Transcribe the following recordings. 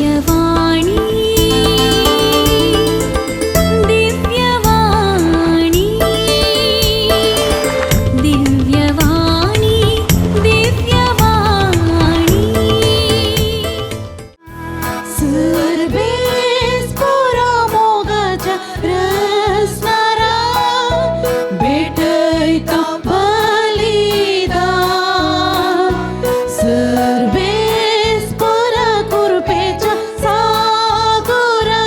दिव्यवाणी दिव्यवाणी दिव्यवाणी दिव्यवाणी. सर्वेस पुरो मोगाच्या रसनारा भेटयता बलिदान. सर्वेस पुरा कृपेच्या सागोरा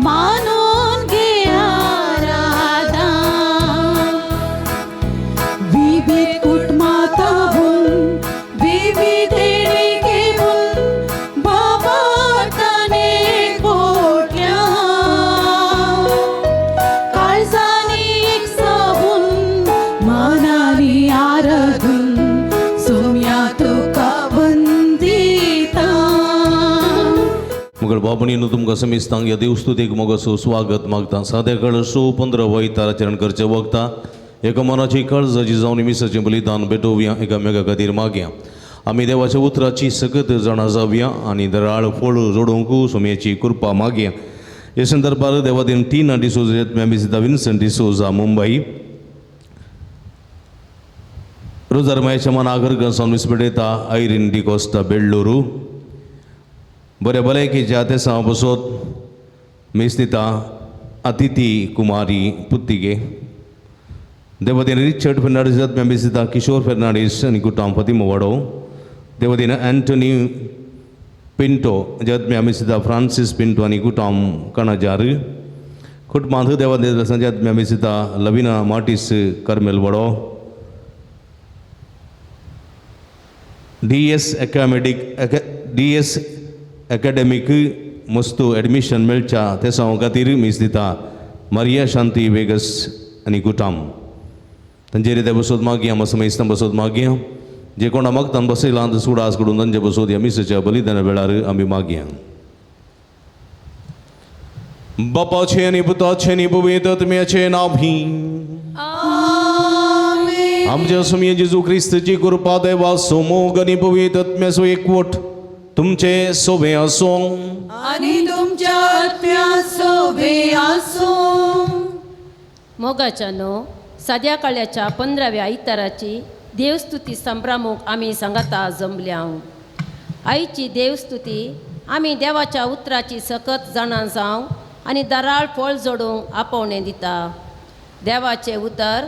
मानून घे आराधन. विविध कुटुंबांतून विविध देणगेहून बाबाताने पोटल्या काळजानी एक साबून मनानी आराधून सोम्या तुका वंदिता. मगळ बाबणीनो, तुमकां समिस्तांक ह्या देवस्तुतीक मोगाचो स्वागत मागता. साद्या काळ 15 वयतार करचे वखता एका मनाची काळजाची जावन मिसाचें बलिदान भेटोवया, एकामेका खातीर मागया. आमी देवाच्या उतराची सकत जाणा जावया आनी दराळ फळ जोडोवंक सोमयेची कृपा मागया. हे संदर्भार देवादीन टीना डिसोजा, मेमिसिता विन्संट डिसोजा, मुंबई. रोजार महेश मनागर सावन मिसपेटेता आयरीन डिकोस्टा, बेळ्ळुरू. बऱ्या भलायकेच्या तेसां बसोत मिस्तिता अतिथी कुमारी, पुत्तिगे. देवदेन रिचर्ड फेर्नांडीस, मेंबिसिता किशोर फेर्नांडीस आनी कुटाम, फतिमा वाडो. देवदेन अँटनी पिंटो, जत मिसिता फ्रांसीस पिंटो आनी कुटाम, कणाजार. कुटुंबांत देवादेन जत मिसिता लविना मार्टीस, कर्मेल वाडो. डी एस एकाडेमीक मस्तू एडमिशन मेळच्या तेसांव खातीर मीस दिता मारिया शांती वेगस आनी कुटाम. तांचेर ते बसोत मागया, मस्त बसोत मागया. जे कोणा मागतान बसयलां सुडास कडून तांचे बसोत ह्या मिसाच्या बलिदाना वेळार आमी मागया. बापाचे आनी पुताचे आनी पवित्र आत्म्याचे नांवी. आमच्या स्वामी जेजू क्रिस्तची कृपा, देवाचो मोग आनी पवित्र आत्म्याचो एकवट तुमचे सोबे आसूं. आनी तुमच्या आत्म्या सोबे आसूं. मोगाच्या न्हू, साद्या काळ्याच्या 15व्या आयताराची देवस्तुती संभ्रमूक आमी सांगाता जमल्या. आयची देवस्तुती आमी देवाच्या उतराची सकत जाणा जावं आनी दराळ फळ जोडूंक आपोवणें दिता. देवाचें उतर,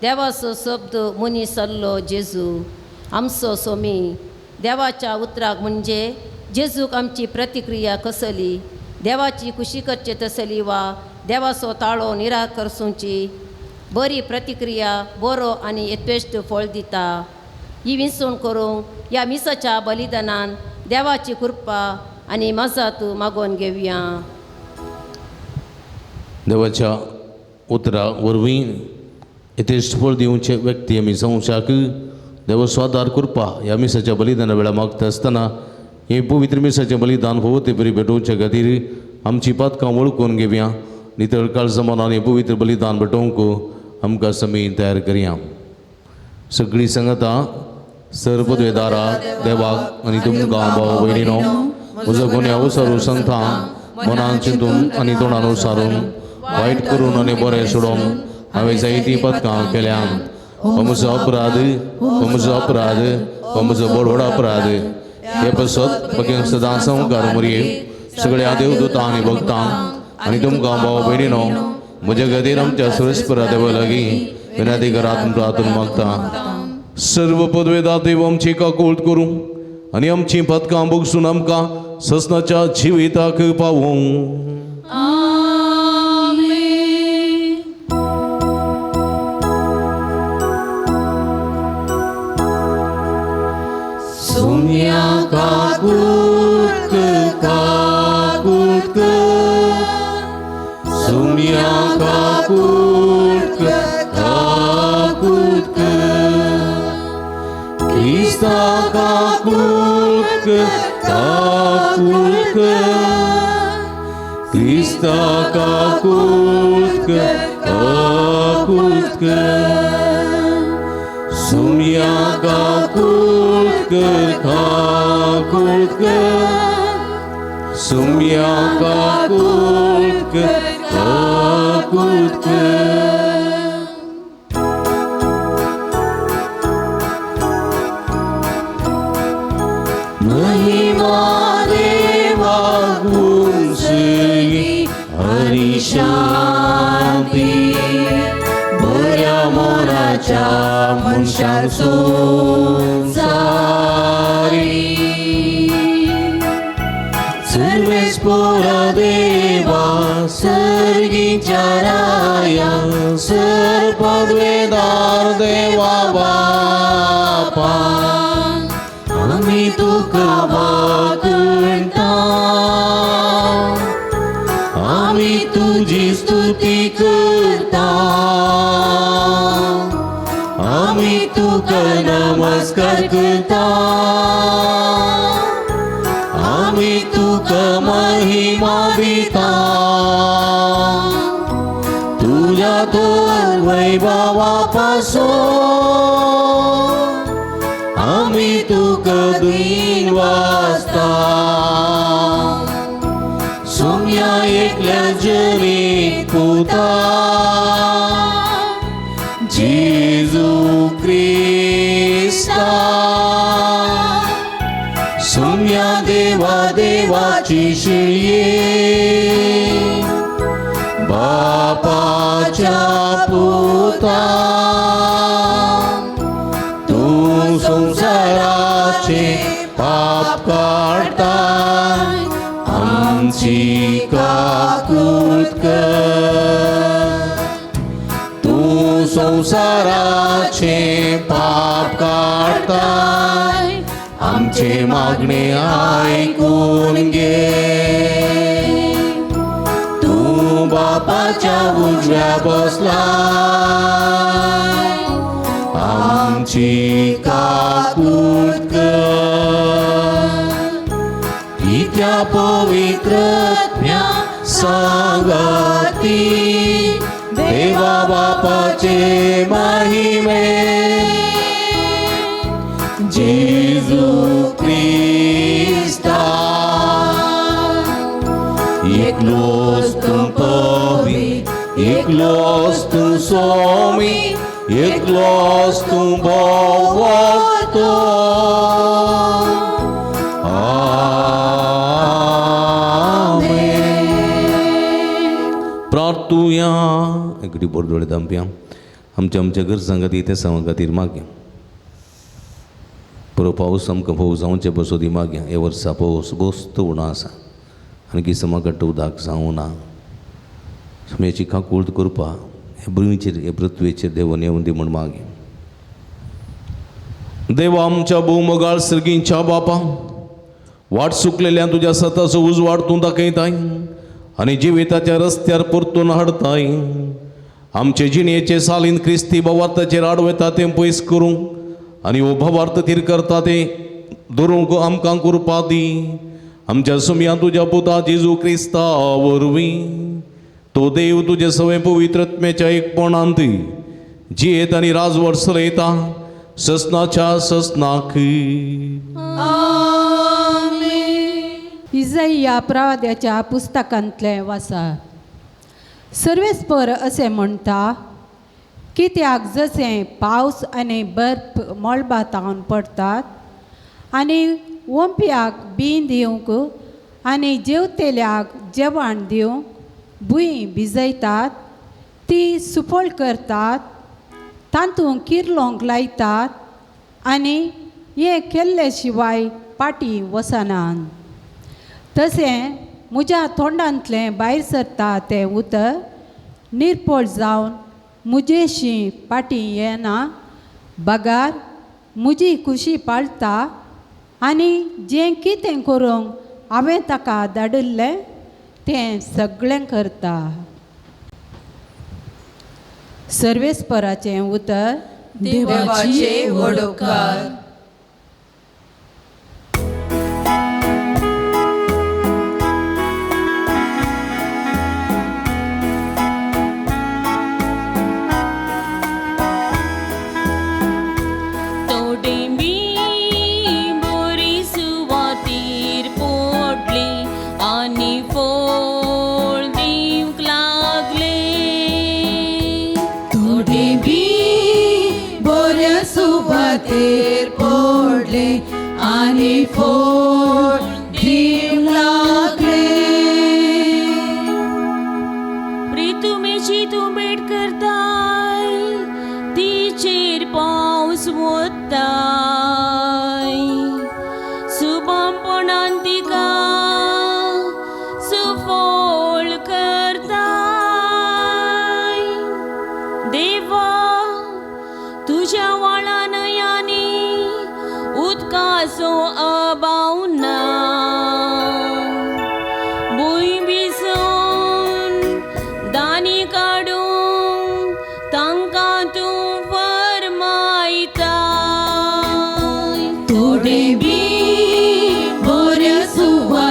देवाचो शब्द मनीस सल्लो जेजू आमचो सोमी. देवाच्या उतराक म्हणजे जेजूक आमची प्रतिक्रिया कसली? देवाची खुशी करचे तसली वा देवाचो ताळो निराकरसूची? बरी प्रतिक्रिया बरो आनी यथेश्ट फळ दिता. ही विंचवण करूंक ह्या मिसाच्या बलिदानान देवाची कृपा आनी मजात मागोवन घेवया. देवाच्या उतरा वरवीं यथेश्ट फळ दिवचे व्यक्ती आमी संवसाक देव स्वादार कृपा ह्या मिसाच्या बलिदाना वेळार मागता आसतना हें पवित्र मिसाचें बलिदान फावो ते बरी भेटोवचे खातीर आमची पातकां वळखून घेवया. नितळ काळजा मनान हें पवित्र बलिदान भेटोवंक आमकां समी तयार करया. सगळीं सांगता सर पदवेदारा देवाक आनी तुमकां भाव भयणीनो म्हजो गुन्यांव सारू सांगता. मनान चिंतून आनी तोंडान सारून, वायट करून आनी बरें सोडून हांवें जायतीं पदकां केल्या. हो म्हजो अपराध, हो म्हजो अपराध, हो म्हजो व्हड अपराध. हे पसत बगेन सदां संवकार मुरये, सगळ्या देवदूतां आनी भक्तांक आनी तुमकां भाव भयणीनो म्हज्या खातीर आमच्या सुरेस्परा देवा लागीं विनंती करात प्रार्थना मागता. सर्व पदवेदा देव आमची काकूळट करूं आनी आमची पदकां भोगसून आमकां ससनाच्या जिविताक पावूं. आमेन. सोम्या काकूत काकूत, सोम्या काकूत काकूत, क्रिस्ता काकूत काकूत, क्रिस्ता काकूत काकूत, सोम्या काकूत काकूत. सुम्या काकूत कर, काकूत कर. महिमा देवाक उंचली आनी शांती बऱ्या मनाच्या मनशांक संवसारी. सर्वेस्पोरा देवा सर्गीच्या राया सर पदवेदार देवा बापा आमी तुका वाकणटा, आमी तुजी स्तुती करता, आमी तुका नमस्कार करता, आमी तुका महिमा दिता. तुज्या तर वैभवा पासून आमी तुका दीन वाचता. सोम्या एकल्या जरीत पुता जेजू क्रिस्ता, सोम्या देवा देवाची शिळये बापाच्या पुता, तूं संवसाराचे पाप काडताय आमची काकूत कर. तूं संवसाराचे पाप काडताय आमचे मागणे आयकून घे. तूं बापाच्या उजव्या बसलाय आमची काकूत कर. कित्या पवित्रत्म्या सांगाती देवा बापाचे महिमे जेजू क्रिस्ता एकलोच तूं पवित्र, एकलोच तूं स्वामी, एकलोच तूं भोवतो. आमेन. प्रार्थुया. एकटी बोरदोळे दामप्या आमच्या आमच्या गरजां खातीर ते सांगा खातीर मागया. बरो पावस आमकां भोव जावचे बसोदी मागया. हे वर्सा पावस गोस्त उणो आसा आनी किसमा कट्ट उदक जावना. सुम्याची काकूळत करपा हे भुंयचेर हे पृथ्वेचेर देवान येवन दी म्हूण मागया. देवा आमच्या भोवमोगाळ सर्गींच्या बापा, वाट सुकलेल्या तुज्या सताचो उजवाड तूं दाखयताय आनी जिविताच्या रस्त्यार परतून हाडताय. आमचे जिणेचे सालीन क्रिस्ती भावार्थाचेर आडवेता तें पयस करूंक आनी हो भावार्थ थीर करता तें धरूंक आमकां कृपा दी. आमच्या सुमया तुज्या पुता जेजू क्रिस्ता वरवीं तो देव तुजे सवे पवित्रत्मेच्या एकपणांत जियेत आनी राजवट चलयता ससनाच्या ससनाक. इजया प्रवाद्याच्या पुस्तकांतलें वाचा. सर्वेस्पर अशें म्हणटा, कित्याक जशें पावस आनी बर्फ मळबांत पडटात आनी ओंपयाक बीं दिवंक आनी जेवतेल्याक जेवण दिवंक भूंय भिजयतात, ती सुफळ करतात, तातूंत किर्लोंक लायतात आनी हें केल्ले शिवाय पाटी वचनात. तशें म्हज्या तोंडांतलें भायर सरता तें उतर निर्पळ जावन म्हजेशी पाटी येना, बगार म्हजी खुशी पाळटा आनी जें कितें करूंक हांवें ताका धाडिल्लें तें सगळें करता. सर्वेस्पराचें उतर. देवाचे व्हड उपकार. तोडेंबी बोरी सुवातीर पोडली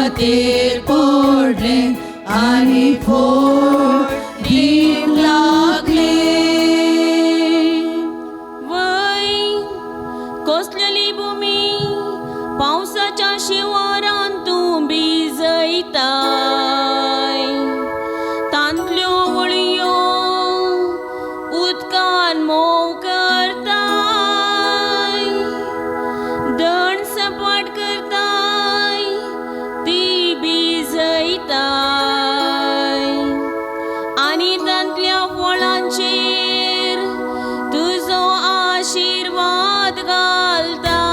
सुवातेर पडले आनी फोड दिवंक लागले. वय कसलेली भुमी पावसाच्या शिवारान तूं भिजयताय, तांतल्यो वळयो उदकान मोव करताय, दण सपाट करताय ती भिजयताय आनी तांतल्या फळांचेर तुजो आशिर्वाद घालताय.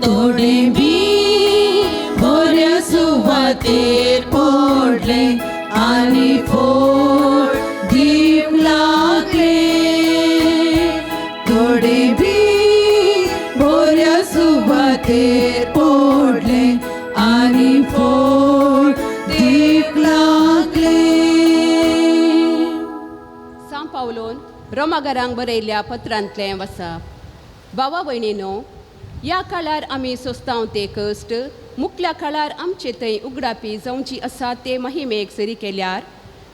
थोडे बी बऱ्या सुवातेर पडले आनी फोड दिवंक लागले. थोडे बी बऱ्या सुवातेर पडले आनी फोड दिवंक लागले. सां पावलोन रोमागारांक बरयल्ल्या पत्रांतलें वसाप. भावा भयणीनो, ह्या काळार आमी सोंसतांव ते कश्ट मुखल्या काळार आमचे थंय उगडापी जावची आसा ते महिमेक सरी केल्यार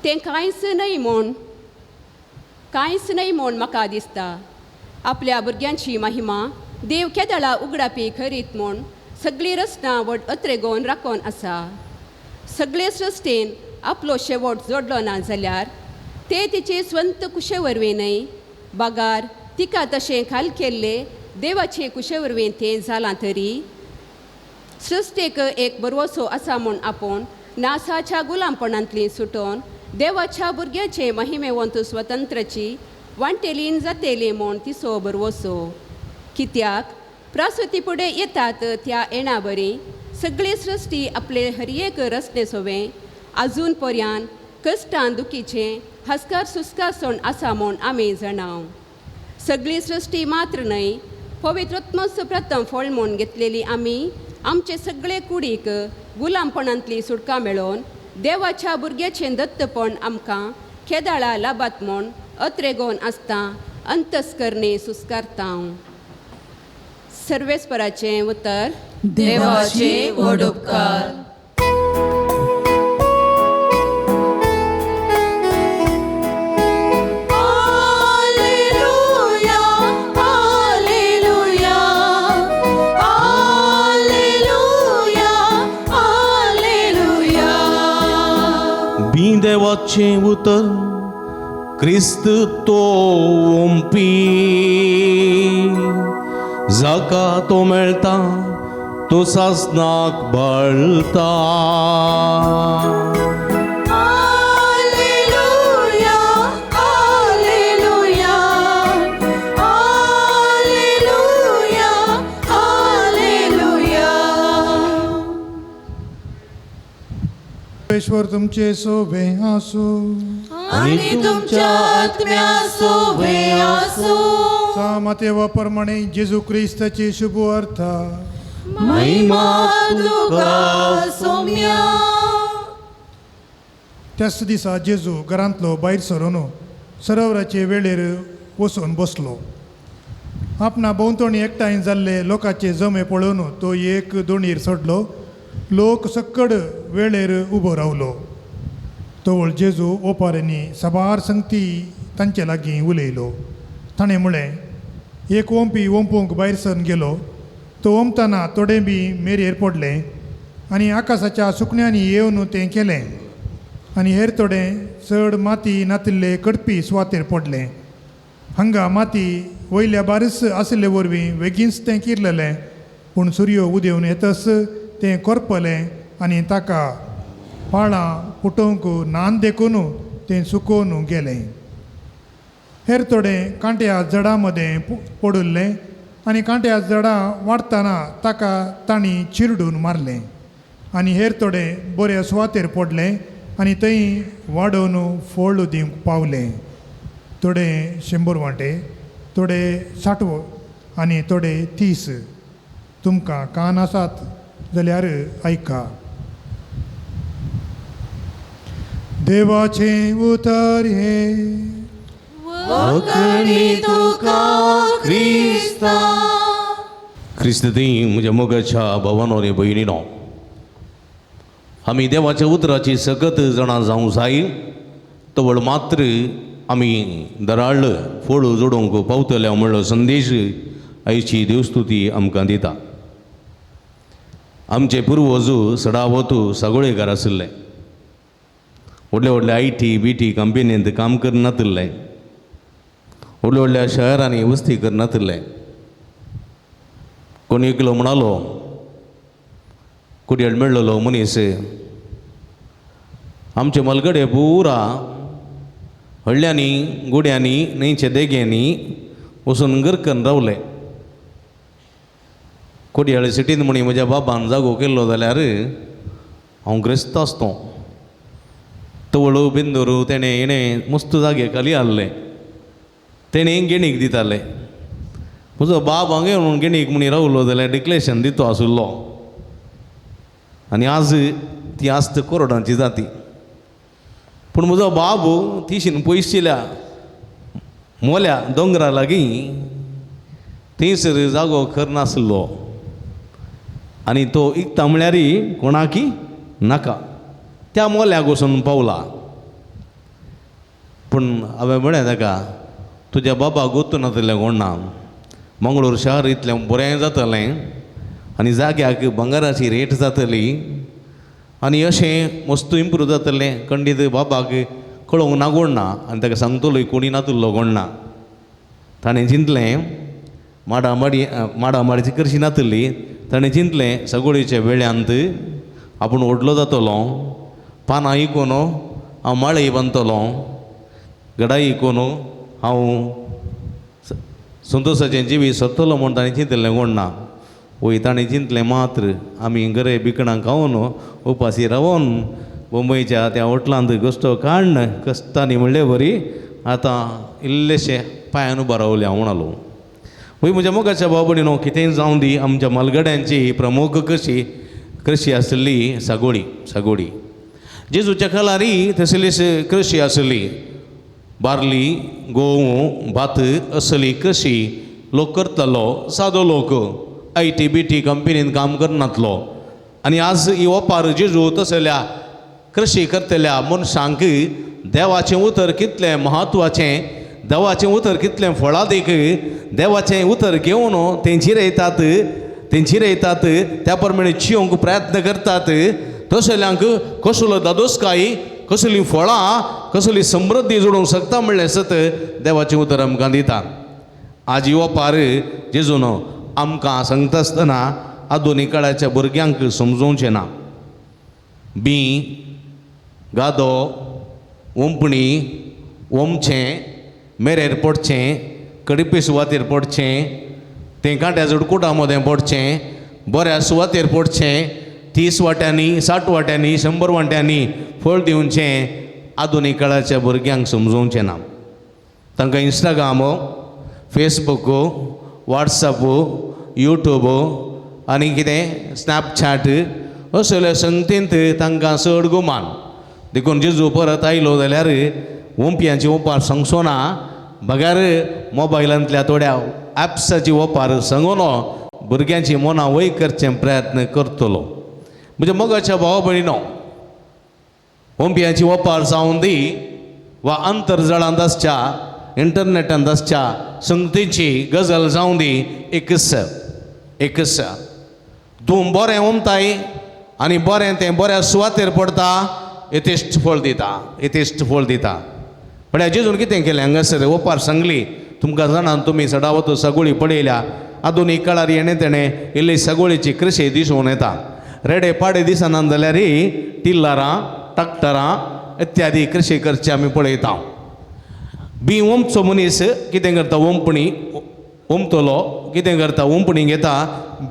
तें कांयच न्हय म्हूण म्हाका दिसता. आपल्या भुरग्यांची महिमा देव केदळा उगडापी खरीत म्हूण सगळी रचना व्हड अत्रेगोन राखोन आसा. सगळे सृश्टीन आपलो शेवट जोडलो ना जाल्यार ते तिचे स्वंत कुशे वरवीं न्हय, बागार तिका तशें खाल केल्ले देवाचे कुशे वरवीं तें जालां तरी सृश्टेक एक बरवसो आसा म्हूण आपूण नासाच्या गुलामपणांतली सुटोवन देवाच्या भुरग्याचे महिमेवंत स्वतंत्राची वांटेलीन जातेली म्हूण तिचो बरवसो. कित्याक प्रासुती फुडें येतात त्या येणा बरी सगळी सृश्टी आपले हरयेक रचने सोवें आजून पर्यान कश्टान दुखीचें हस्कार सुस्कार सोण आसा म्हूण आमी जाणाव. सगळी सृश्टी मात्र न्हय, पवित्रत्मस प्रथम फळ म्हूण घेतलेली आमी आमचे सगळे कुडीक गुलामपणांतली सुटका मेळोवन देवाच्या भुरग्याचें दत्तपण आमकां खेदाळा लाभात म्हूण अत्रेगोन आसता अंतस्करणे सुस्कारता. सर्वेस्पराचें उतर. देवाचे व्हड उपकार. Hallelujah, hallelujah, hallelujah, hallelujah. बी देवाचें उतर क्रिस्त तो ओंपी, जाका तो मेळटा तो सासनाक बळटा. Hallelujah, hallelujah, hallelujah, hallelujah. परमेश्वर तुमचे सोबे आसू आनी तुमच्या आत्म्या सोबे आसू. सामतेवा प्रमाणे जेजू क्रिस्ताची शुभ अर्थ. महिमा तुका सोम्या. त्याच दिसा जेजू घरांतलो भायर सरून सरोवराचे वेळेर वचून बसलो. आपणा भोंवतणी एकठांय जाल्ले लोकांचे जमे पळोवन तो एक दोणीर सोडलो. लोक सक्कड वेळेर उबो रावलो. तवळ जेजू ओपाऱ्यांनी साबार संगती तांचे लागीं उलयलो. ताणें म्हळें, एक ओंपी ओंपूंक भायर सरून गेलो. तो ओंपतना थोडें बी मेरेर पडलें आनी आकाशाच्या सुकण्यांनी येवन तें केलें आनी हेर थोडें चड माती नातिल्ले कडपी सुवातेर पडलें. हांगा माती वयल्या बारीस आशिल्ले वरवीं वेगींच तें किरलेलें, पूण सुर्यो उदेवन येतच तें करपलें आनी ताका पाळां पुटोवंक नान देखून तें सुकोवन गेलें. हेर थोडें कांट्या जडां मदें पडिल्लें आनी कांट्या जडां वाडटना ताका तांणी चिरडून मारलें आनी हेर थोडें बऱ्या सुवातेर पडलें आनी थंय वाडोवन फळ दिवंक पावलें. थोडे 100 वांटे, थोडे 60 आनी थोडे 30. तुमकां कान आसात जाल्यार आयका. देवाचें उतर हें. वखणी तुका क्रिस्ता. क्रिस्त ती म्हज्या मोगाच्या भावानो आनी भयणीनो, आमी देवाच्या उतराची सकत जाणा जावंक जाय तवळ मात्र आमी दराळ फोड जोडूंक पावतले म्हणलो संदेश आयची देवस्तुती आमकां दिता. आमचे पुर्वज सडावत सगळेकार आशिल्ले, व्हडले व्हडले I T B T कंपनींत काम करनातिल्ले, व्हडल्या व्हडल्या शहरांनी वस्ती करनातिल्ले. कोण एकलो म्हणालो कुडयेळ मेळ्ळलो मनीस आमचे मलगडे पुरा हळ्यांनी गुड्यांनी न्हंयच्या देग्यांनी वचून गरकन रावले. कोडयाळे सिटींत म्हणी म्हज्या बाबान जागो केल्लो जाल्यार हांव ग्रेस्त आसतो. तवळू बिंदोरू तेणें हेणें मस्त जागे खाली हाडले, तेणें गेणीक दिताले. म्हजो बाब हांगा येवन गेणीक म्हणी रावलो जाल्यार डिक्लेरेशन दितो आशिल्लो. आनी आज ती आस्त कोरडांची जाती. पूण म्हजो बाब तिशीन पयशिल्या मोल्या दोंगरा लागीं थंयसर जागो खर नासलो आनी तो इकता म्हळ्यार कोणाकी नाका त्या मोल्याक वचून पावला. पूण हांवें म्हळें ताका तुज्या बाबा गोतू नातिल्लें कोण ना, मंगळूर शहर इतलें बरें जातलें आनी जाग्याक भांगराची रेट जातली आनी अशें मस्त इम्प्रूव जातलें. खंडीत बाबाक कळोवंक ना कोण ना आनी ताका सांगतलो कोणी नातिल्लो कोण ना. ताणें चिंतलें माडामाडी माडामाडीची कर्शी नातिल्ली. ताणें चिंतलें सगोळीच्या वेळ्यांत आपूण व्हडलो जातलो, पानां इकून हांव माळी बांदतलो, गडाई इकून हांव संतोशाचें जिवीत सोदतलो म्हूण ताणें चिंतलें कोण ना. वय ताणें चिंतलें मात्र आमी गरे बिकणां खावन उपाशी रावन मुंबयच्या त्या हॉटलांत गोश्टो काडून कश्टांनी म्हणले बरी आतां इल्लेशें पांयान उबो रावलें हांव म्हणालो. वय म्हज्या मोगाच्या भाव भयणीनो, कितेंय जावं दी आमच्या मालगड्यांची प्रमुख कशी कृशी आशिल्ली सागोळी. सागोळी जेजूच्या काळारी तसलीच कृशी आशिल्ली. बार्ली गोंव भात असली कृशी लोक करतालो, सादो लोक I T B T कंपनीन काम करनातलो. आनी आज ही ओपार जेजू तसल्या कृशी करतल्या मनशांक देवाचें उतर कितलें म्हत्वाचें, देवाचें उतर कितलें फळादीक, देवाचें उतर घेवन तें जिरयतात, तें जिरयतात त्या प्रमाणे जिवंक प्रयत्न करतात. तसल्यांक कसलो दादोसकाय, कसलीं फळां, कसली समृद्धी जोडूंक शकता म्हणलें सत देवाचें उतर आमकां दिता. आज ही ओपार जेजून आमकां सांगता आसतना आधुनीक काळाच्या भुरग्यांक समजोवचें ना. बी गादो ओंपणी ओमचें मेरेर पडचें, कडपी सुवातेर पडचें, तें कांट्या झुडकुटा मदें पडचें, बऱ्या सुवातेर पडचें, 30 वाट्यांनी 60 वाट्यांनी 100 वाट्यांनी फळ दिवचें आधुनीक काळाच्या भुरग्यांक समजोवचें ना. तांकां इंस्टाग्राम, फेसबूक, वॉट्सॅप, यूट्यूब आनी कितें स्नॅपचॅट असल्या संगतींत तांकां चड गुमान. देखून जेजू परत आयलो जाल्यार ओंपयांची ओपार सांगचो ना, बगर मोबायलांतल्या थोड्या ॲप्साची ओपार सांगून भुरग्यांची मनां वय करचे प्रयत्न करतलो. म्हज्या मोगाच्या भावा भयणीनो, ओंपयांची ओपार जावन दी वा आंतरजाळांत आसच्या इंटरनेटांत आसच्या संगतीची गजाल जावं दी, एकच एकच तूं बरें ओमताय आनी बरें तें बऱ्या सुवातेर पडटा, यथेश्ट फळ दिता, यथेश्ट फळ दिता. पण जेजून कितें केलें हांगासर ओपार सांगली तुमकां जाणां तुमी सडावत सगळी पळयल्या. आधुनीक काळार येणें तेणें इल्ली सगळीची कृशी दिसून येता. रेडे पाडे दिसना जाल्यार टिल्लरां ट्रॅक्टरां इत्यादी कृशी करचे आमी पळयता. बी ओमचो मनीस कितें करता, ओंपणी ओमतलो कितें करता, ओंपणी घेता,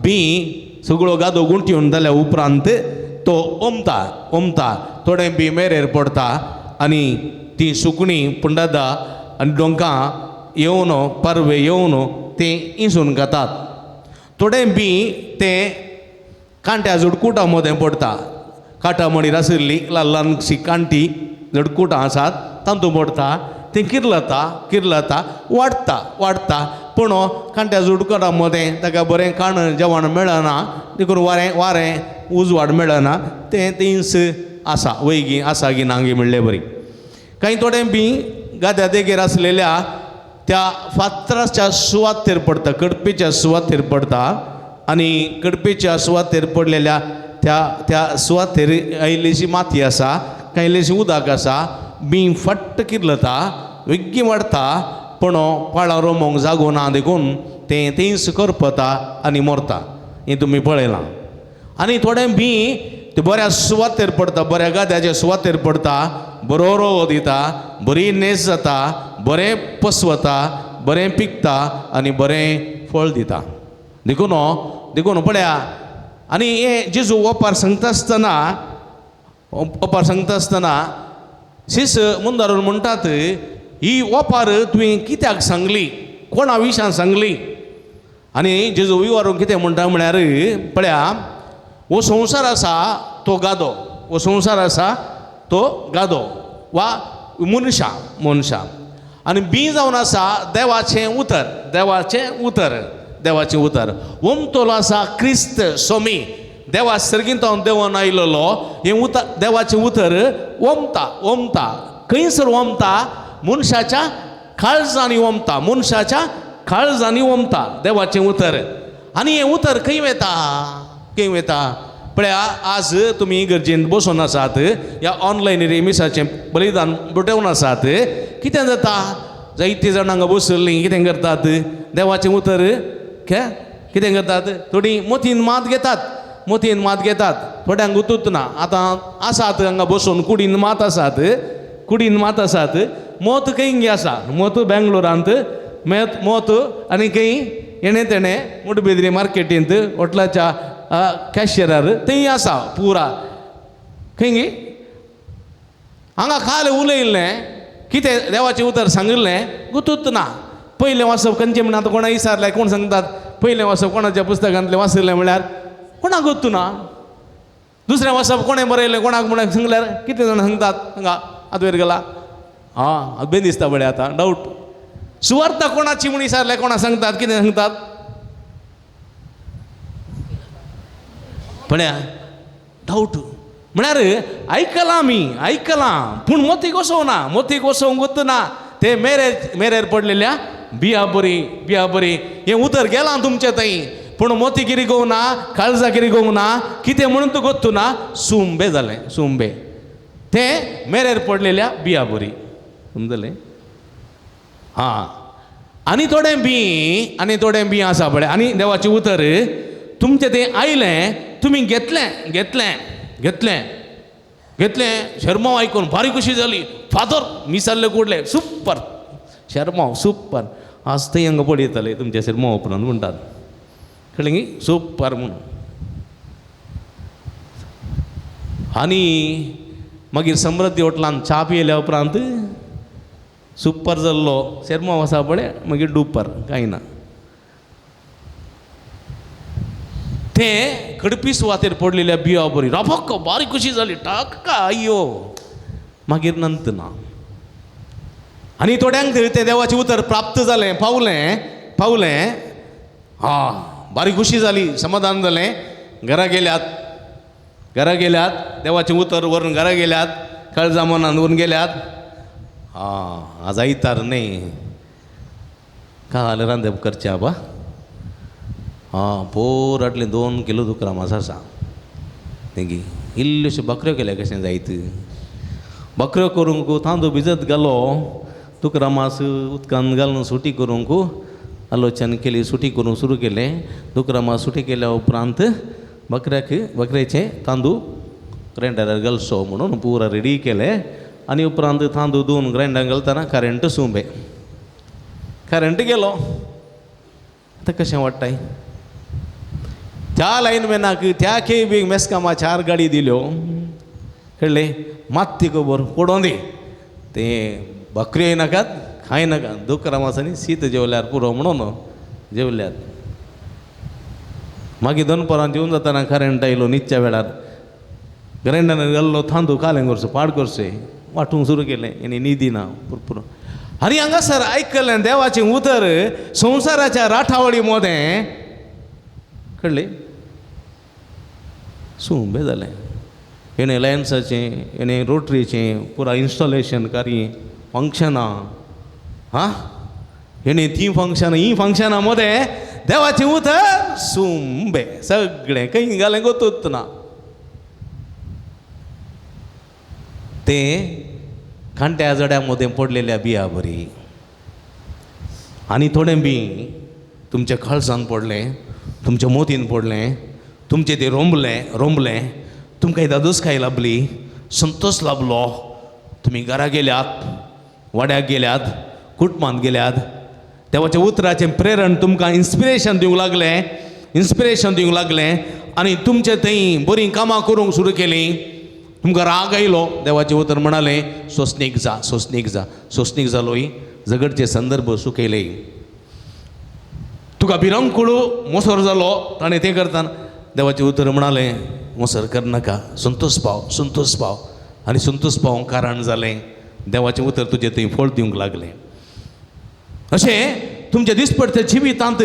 बी सगळो गादो गुंठिवन जाल्या उपरांत तो ओमता ओमता थोडें बी मेरेर पडटा आनी ती सुकणीं पुंडादा आनी डोंकां येवन परवे येवन तें इंसून खातात. थोडें बी तें कांट्या झुडकुटा मदें पडटा. कांटा मडीर आशिल्ली ल्हान ल्हानशी कांटी झडकुटां आसात तातूंत पडटा, तें किर्लता किर्लता वाडटा वाडटा पूण कांट्या जुडकटा मदें ताका बरें खाण जेवण मेळना देखून वारें वारें उजवाड मेळना तें तींच आसा वयगी आसा गी नांगी म्हणले बरी. कांय थोडें बी गाद्या देगेर आसलेल्या त्या फातराच्या सुवातेर पडटा, कडपेच्या सुवातेर पडटा आनी कडपेच्या सुवातेर पडलेल्या त्या त्या सुवातेर इल्लीशी माती आसा, कांय इल्लीशी उदक आसा, बी फट्ट किर्लता, वेग्गी वाडटा, पूण पाळां रोमोंक जागो ना देखून तें तींच करपता आनी मरता. हें तुमी पळयलां. आनी थोडें बी तें बऱ्या सुवातेर पडटा, बऱ्या गाद्याच्या सुवातेर पडटा, बरो रोवो दिता, बरी नेस जाता, बरें पसवता, बरें पिकता आनी बरें फळ दिता. देखून देखून पळया आनी हें जेजू ओपार सांगता आसतना, ओपार सांगता आसतना शिस मुंदारून म्हणटात, ही ओपार तुवें कित्याक सांगली, कोणा विशान सांगली? आनी जेजू विवारून कितें म्हणटा म्हळ्यार पळया, हो संवसार आसा तो गादो, हो संवसार आसा तो गादो वा मनशां, मनशां आनी बी जावन आसा देवाचें उतर, देवाचें उतर, देवाचें उतर. ओमतोलो आसा क्रिस्त सोमी, देवा सर्गींतावन देवोन आयलेलो हें उतर, देवाचें उतर ओमता, ओमता खंयसर ओमता? मनशाच्या काळजांनी ओमता, मनशाच्या काळजांनी ओमता देवाचें उतर. आनी हें उतर खंय वता, खंय वता? पळया आज तुमी गरजेन बसून आसात, ह्या ऑनलायन मिसाचें बलिदान बटोवन आसात. कितें जाता? जायते जाण हांगा बसल्लीं कितें करतात? देवाचें उतर कितें करतात? थोडीं मोतीन मात घेतात, मोतीन मात घेतात, थोड्यांक गुतूत ना. आतां आसात हांगा बसून कुडीन मात आसात, कुडीन मात आसात, मोत खंय आसा? मोत बेंगलोरांत, मोत आनी खंय हेणें तेणें मुडबेद्री मार्केटींत हॉटलाच्या कॅशियरार थंय आसा पुरा. खंय गी हांगा काल उलयल्लें कितें देवाचें उतर सांगिल्लें गुतूत ना. पयलें वाचप खंयचें म्हण आतां कोणा विचारलें, कोण सांगतात पयलें वाचप कोणाच्या पुस्तकांतलें वाचिल्लें म्हळ्यार कोणाक गुत्तू ना. दुसरें वाचप कोणें बरयलें कोणाक म्हण सांगल्यार कितले जाण सांगतात हांगा आदवेर गेला आं बेन दिसता पळय आतां डावट. सुवार्ता कोणाची म्हण विचारलें कोणा सांगतात कितें सांगतात? पळया डावट म्हळ्यार आयकलां आमी, आयकलां पूण मोतीक वसोवना, मोतीक वसोवंक वतना ते मेरेर मेरेर पडलेल्या बिया बरी, बिया बरी हें उतर गेलां तुमचे थंय, पूण मोती किरी गोवना, काळजा किरी गोवना, कितें म्हणून तूं गोत्तू ना, सुंबे जालें, सुंबे ते मेरेर पडलेल्या बिया बरी. समजलें? आं आनी थोडें बी, आनी थोडें बी आसा पळय. आनी देवाचें उतर तुमचें तें आयलें, तुमी घेतलें घेतलें घेतलें घेतलें, शेरमांव आयकून भारी खुशी जाली, फादर मिसाल्ले कुडले सुपर शेरमांव सुपर, आज थंय हांगा पडयताले तुमच्या शेरमांव उपरांत म्हणटात, कळ्ळें न्ही? सुपर म्हणून. आनी मागीर समृद्धी हॉटलान च्या पियेल्या उपरांत सुपर जाल्लो शेरमांव आसा पळय, मागीर डुपर कांय ना. तें कडपी सुवातेर पडलेल्या बिया बरी राबक बारीक खुशी जाली, टाका अय्यो, मागीर नंतर ना. आनी थोड्यांक तें देवाचें उतर प्राप्त जालें, पावलें पावलें, आं बारीक खुशी जाली, समाधान जालें, घरा गेल्यात, घरा गेल्यात, देवाचें उतर व्हरून घरा गेल्यात, काळजा मनान व्हरून गेल्यात. आं आज आयतार न्ही, काल रांदप करचें आबा, आं पोर हाडलें 2 किलो दुकरां मास आसा, तेगी इल्ल्योश्यो बकऱ्यो केल्या कशें जायत, बकऱ्यो करूंक तांदूळ भिजत घालो, दुकरां मास उदकान घालून सुटी करूंक आलोचन केली, सुटी करूंक सुरू केलें. दुकरां मास सुटी केल्या उपरांत बकऱ्याक बकऱ्याचें तांदूळ ग्रांयडरार घालचो म्हणून पुरा रेडी केलें. आनी उपरांत तांदूळ धुवन ग्रांयडरान घालतना करंट सुंबे, करंट गेलो. आतां कशें वाडटाय? त्या लायनमॅनाक त्या केबीक मेस्कामा 4 गाडी दिल्यो, कळ्ळें? मात्ती खबर पडों दी, तें बकऱ्योय नाकात कांय नाका, दुकरां मासांनी शीत जेवल्यार पुरो म्हणून जेवल्यात. मागीर दनपरां जेवन जातना करंट आयलो न्हिदच्या वेळार, ग्रांयडरान घाल्लो तांदूळ कालें करचो पाड करचें वांटूंक सुरू केलें आनी न्हिदी ना पुरपुरो. आनी हांगासर आयकलें देवाचें उतर संवसाराच्या राठावळी मदें कळ्ळें सुंबें जालें. हेणें लायन्साचें हेणें रोटरीचें पुरा इन्स्टॉलेशन कार्य फंक्शनां हां हेणें तीं फंक्शनां हीं फंक्शनां मदें देवाचें उतर सुंबें सगळें खंय घालें गोतूच ना. तें कांट्या जड्या मदें पडलेल्या बिया बरी आनी थोडें बी तुमच्या काळजान पडलें, तुमच्या मोतीन पडलें, तुमचें तें रोंबलें रोंबलें, तुमकां दादोसकाय लाबली, संतोश लाबलो, तुमी घरा गेल्यात, वाड्याक गेल्यात, कुटुंबांत गेल्यात, देवाच्या उतराचें प्रेरण तुमकां इन्स्पिरेशन दिवंक लागलें, इन्स्पिरेशन दिवंक लागलें आनी तुमचें थंय बरीं कामां करूंक सुरू केलीं. तुमकां राग आयलो, देवाचें उतर म्हणालें सोंसणीक जा, सोंसणीक जा, सोंसणीक जालोय, झगडचे संदर्भ सुकयले, तुका भिरंकूळ मोसर जालो ताणें तें करतना देवाचें उतर म्हणालें मोसर करनाका, संतोश पाव, संतोश पाव. आनी संतोश पावोंक कारण जालें देवाचें उतर तुजें थंय फळ दिवंक लागलें. अशें तुमच्या दिसपडत्या जिवितांत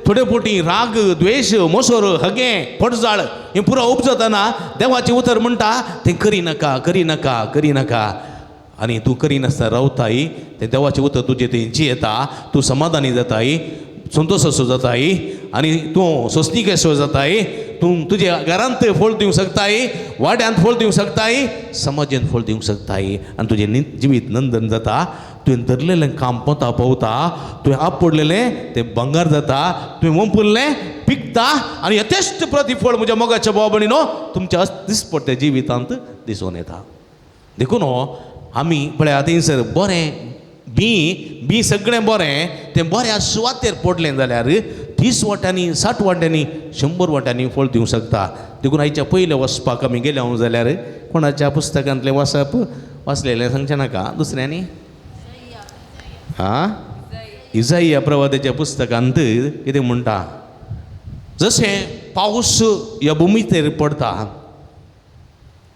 थोडे फावटी राग, द्वेश, मोसर, हगें, पडजाळ हें पुरो उपजतना देवाचें उतर म्हणटा तें करिनाका, करिनाका, करिनाका. आनी तूं करिनासतना रावताय तें देवाचें उतर तुजें थंय जियेता, तूं समाधानी जाताय, संतोश असो जाताय आनी तूं सोंसणीक असो जाताय, तूं तुज्या घरांत फळ दिवंक शकताय, वाड्यांत फळ दिवंक शकताय, समाजांत फळ दिवंक शकताय आनी तुजें जिवीत नंदन जाता. तुवें धरलेलें काम पोता पावता, तुवें आपडलेलें तें भांगर जाता, तुवें वंपुरलें पिकता आनी यथेश्ट प्रतिफळ म्हज्या मोगाच्या भाव भयणीनो तुमच्या दिसपट्ट्या जिवितांत दिसून येता. देखून आमी पळया थंयसर बरें बी बी सगळें बरें तें बऱ्या सुवातेर पडलें जाल्यार 30 वाट्यांनी, 60 वाट्यांनी, 100 वाट्यांनी फळ दिवंक शकता. देखून आयच्या पयलें वचपाक आमी गेले हांव जाल्यार कोणाच्या पुस्तकांतलें वाचप वाचलेलें सांगचें नाका दुसऱ्यांनी आं इजाइया प्रवादाच्या पुस्तकांत कितें म्हणटा, जशें पावस ह्या भुमीचेर पडटा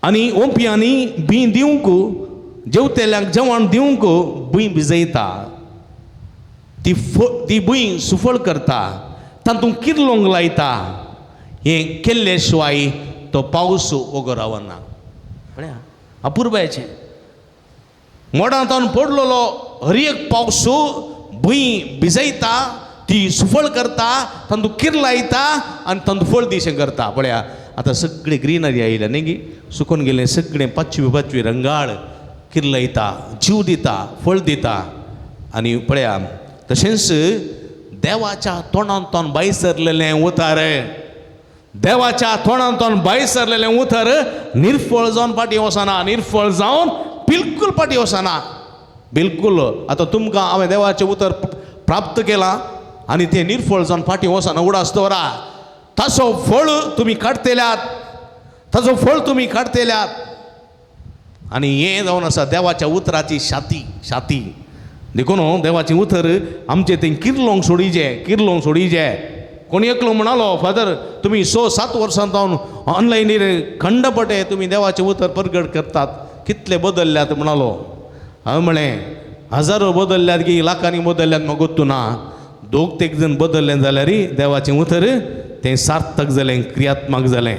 आनी ओंपयांनी बी दिवंक जेवतेल्यांक जेवण दिवंक भूंय भिजयता, ती भूंय सुफळ करता, तातूंत किर्लोंक लायता, हें केल्ले शिवाय तो पावस वगो रावना. पळया अपुरबायेचें मोडांत पडलेलो हर एक पावस भूंय भिजयता, ती सुफळ करता, तातूंत किर्लायता आनी तातूंत फळ दिशें करता. पळया आतां सगळी ग्रिनरी आयल्या न्ही गी, सुकून गेलें सगळें पाचवी पाचवी रंगाळ, किर्लयता, जीव दिता, फळ दिता. आनी पळया तशेंच देवाच्या तोंडांतल्यान भायर सरलेलें उतर, देवाच्या तोंडांतल्यान भायर सरलेलें उतर निर्फळ जावन फाटीं वचना, निर्फळ जावन बिलकूल फाटीं वचना, बिलकूल. आतां तुमकां हांवें देवाचें उतर प्राप्त केलां आनी तें निर्फळ जावन फाटीं वचना, उडास दवरा, ताचो फळ तुमी काडटेल्यात, ताचो फळ तुमी काडटेल्यात. आनी हें जावन आसा देवाच्या उतराची शाती, शाती. देखून देवाचें उतर आमचें तें किर्लोंक सोडीजे, किर्लोंक सोडीजे. कोणी एकलो म्हणालो, फादर तुमी 6-7 वर्सां जावन ऑनलायनीर खंडपटे तुमी देवाचें उतर परगट करतात, कितले बदलल्यात म्हणालो. हांवें म्हळें हजारो बदलल्यात की लाखांनी बदलल्यात म्हाका गोत्तू ना, दोग तेग जण बदललें जाल्यार देवाचें उतर तें सार्थक जालें, क्रियात्मक जालें.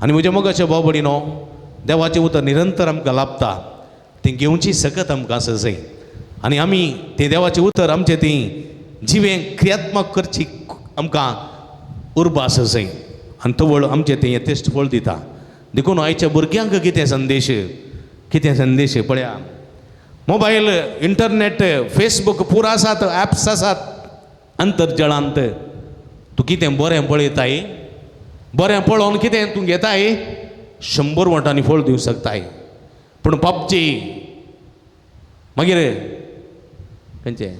आनी म्हज्या मोगाच्या भाव भयणीनो देवाचें उतर निरंतर आमकां लाभता, तें घेवची सकत आमकां आसा जाय आनी आमी तें देवाचें उतर आमचें तें जिवें क्रियात्मक करची आमकां उर्बा आसा जाय आनी तवळ आमचें तें यथेश्ट फळ दिता. देखून आयच्या भुरग्यांक कितें संदेश, कितें संदेश पळया, मोबायल, इंटरनेट, फेसबूक पुरा आसात, एप्स आसात अंतर्जळांत. तूं कितें बरें पळयताय, बरें पळोवन कितें तूं घेताय, 100 वाटांनी फळ दिवंक शकताय. पूण पबजी मागीर खंयचें